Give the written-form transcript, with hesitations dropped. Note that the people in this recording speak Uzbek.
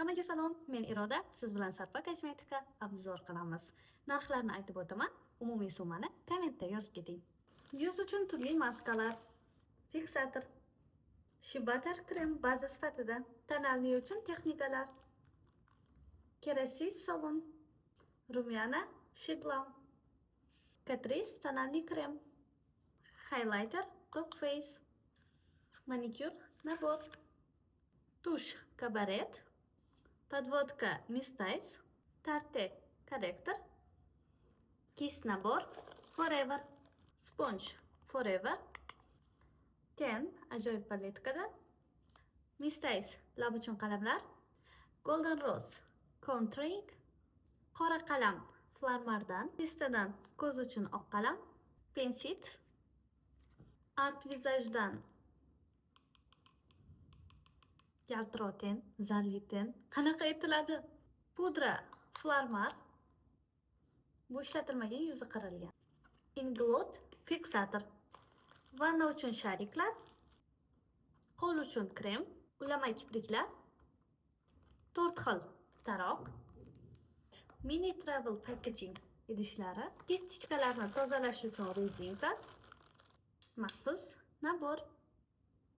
Hammaga salom, men Iroda, siz bilan Sarpa kosmetika обзор qilamiz. Narxlarni aytib o'taman, umumiy summani kommentda yozib keting. Yuz uchun turli maskalar, fiksator, Shea Butter krem baza sifatida, тональный uchun texnikalar, Kerasiz sovun, румяна Sheglam, Catrice тональный krem, highlighter Top Face, маникюр набор, тушь Kabaret, подводка Miss Tice, Tarte корректор, кисть набор Forever, sponge Forever, Ten ajoyib paletkada, Miss Tice lab uchun qalamlar, Golden Rose contouring, qora qalam Flormardan, Testadan ko'z uchun oq qalam, Pensit, Art Visage'dan yaltiroq тень, zarli тень, qanaqa aytiladi? Pudra Flormar. Bu ishlatilmagan, yuzi qirilgan. Inglot fiksator. Vanna uchun шарик lar, qo'l uchun krem, ulama kipriklar, to'rt xil taroq, mini travel packaging idishlari, кисточка larni tozalash uchun rezinka, maxsus набор.